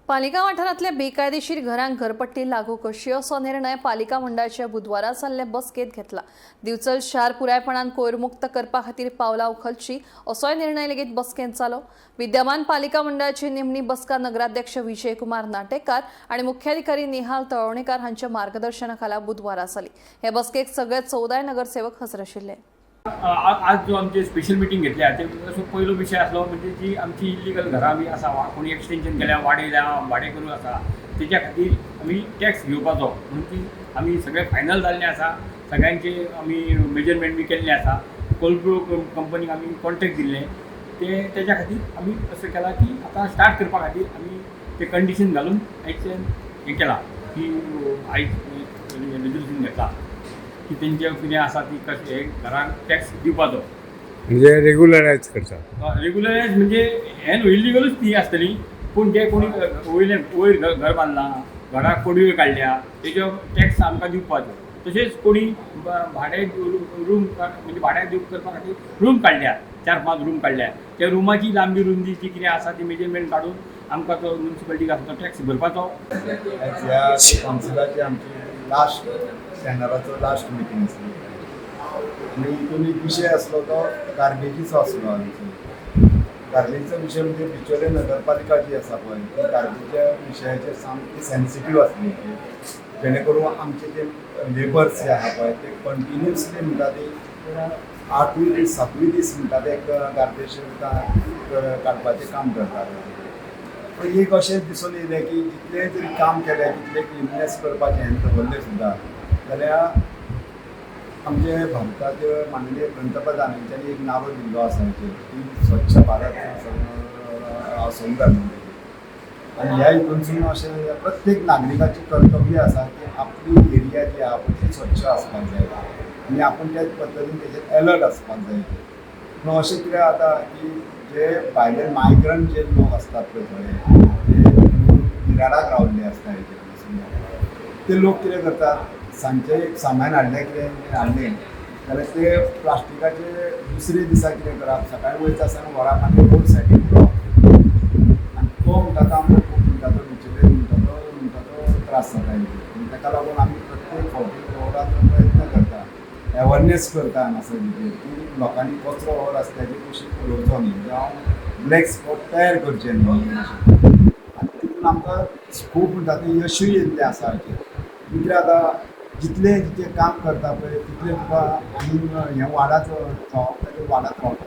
पालिका वाठारांतल्या बेकायदेशीर घरांक घरपट्टी लागू करची असो निर्णय पालिका मंडळाच्या बुधवारा जाल्ले बसकेंत घेतला. दिवचल शार पुरायपणान कोयरमुक्त करपा खातीर पावलां उखलची असोय निर्णय लेगीत बसकेंत जालो. विद्यमान पालिका मंडळाची निमणी बसका नगराध्यक्ष विजयकुमार नाटेकार आनी मुख्याधिकारी निहाल तळवणेकार हांच्या मार्गदर्शना खाला बुधवारा जाली. हे बसकेक सगळे 14 नगरसेवक हजर आशिल्ले. आज जो आमचे स्पेशल मिटींग घेतल्या ते असो पयलो विशय आसलो म्हणजे जी आमची इल्लिगल घरां बी आसा वा कोणी एक्सटेन्शन केल्या, वाडयल्या, भाडें करून आसा, तेच्या खातीर आमी टॅक्स घेवपाचो म्हणून ती आमी सगळें फायनल जाल्लें आसा. सगळ्यांचे आमी मेजरमेंट बी केल्लें आसा. कोलब्रो कंपनीक आमी कॉन्ट्रेक्ट दिल्लें ते तेच्या खातीर आमी अशें केलां की आतां स्टार्ट करपा खातीर आमी ते कंडिशन घालून आयच्यान हें केलां की आयज रेजोल्युशन घेतलां की तेंचे कितें आसा ती कशें हे घरांक टॅक्स दिवपाचो. म्हणजे रेग्युलरायज करता? रेग्युलरायज म्हणजे हें न्हू, इल्लिगलूच ती आसतली, पूण जे कोणी वयले वयर घर घर बांदलां, घराक पडव्यो काडल्या, तेज्यो टॅक्स आमकां दिवपाच्यो. तशेंच कोणी भाडें रूम, म्हणजे भाड्याक दिवप करपा खातीर रूम काडल्या, चार पांच रूम काडल्या, त्या रुमाची लांबी रुंदी जी कितें आसा ती मेजरमेंट काडून आमकां तो मुन्सिपालिटीक आसा तो टॅक्स भरपाचो. ह्या कावन्सिलाची आमची लास्ट स्टँडर्डाचो लास्ट मिटींग आसली आनी हितून एक विशय आसलो तो गार्बेजीचो आसलो. आमचो गार्बेजीचो विशय म्हणजे बिचोले नगरपालिका जी आसा पळय, ती गार्बेजच्या विशयाचेर सामकी सेन्सिटीव आसली, जेणे करून आमचे जे लेबर्स जे आहा पळय, ते कंटिन्युअसली म्हणटा ते आठूय दीस सातूय दीस म्हणटा ते एक गार्बेज काडपाचें काम करतात. पण एक अशें दिसून येयलें की जितलें जरी काम केलें, जितलें क्लिननेस करपाचें हें दवरलें सुद्दां जाल्यार आमचे भारताचे माननीय पंतप्रधानांच्यानी एक नारो दिल्लो आसा हेचेर की स्वच्छ भारत आसूंक जाय म्हणून. आनी ह्या हितूनसून अशें प्रत्येक नागरिकाचें कर्तव्य आसा की आपली एरिया जी आहा पळय ती स्वच्छ आसपाक जाय आनी आपूण त्याच पद्दतीन तेजेर एलर्ट आसपाक जाय. पूण अशें कितें जाता की जे भायले मायग्रंट जे लोक आसतात पळय, थोडे ते बिराडाक रावल्ले आसता हेजेर, ते लोक कितें करतात, सांजचे एक सामान हाडलें, कितें हाडलें जाल्यार ते प्लास्टिकाचे दुसरे दिसा कितें करप, सकाळीं वयता आसतना व्हरप आनी रोड सायडीक उडोवप. आनी तो म्हणटा तो आमकां खूब म्हणटा तो बिचोले म्हणटा तो त्रास जाता हेजेर. आनी ताका लागून आमी प्रत्येक फावटी अहोरात्र प्रयत्न करता, एवरनेस करता हांगासर हेजेर की लोकांनी कचरो हो रस्त्याचे कुशीक उडोवचो न्ही जावं ब्लॅक स्पॉट तयार करचे न्ही अशें. आनी तितून आमकां खूब म्हणटा तें यशूय येयल्लें आसा हाचेर. कितें आतां जितलें जितलें काम करता पळय, तितलें तुका आनी हें वाडत, जबाबदारी वाडत रावता.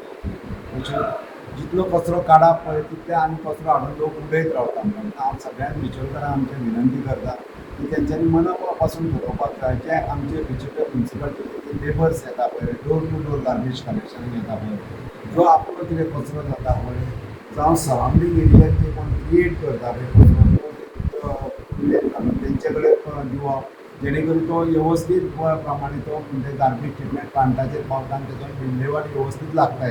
अशें जितलो कचरो काडप पळय, तितले आनी कचरो हाडून लोक उडयत रावता. म्हणून हांव सगळ्यांक बिचोलकारांक आमचे विनंती करता की तेंच्यांनी मना पासून ठरोवपाक जाय, जे आमचे बिचोले मुन्सिपालिटीचे लेबर्स येता पळय, door to door garbage collection येता पळय, जो आपलो कितें कचरो जाता पळय जावं सरावंडींग एरियात जे कोण क्रिएट करता पळय कचरो, तो घालून तेंचे कडेन दिवप, जेणे करून तो वेवस्थीत प्रमाणे तो म्हणजे गार्बेज ट्रिटमेंट प्लांटाचेर पावता आनी तेजो विल्हेवाट वेवस्थीत लागता.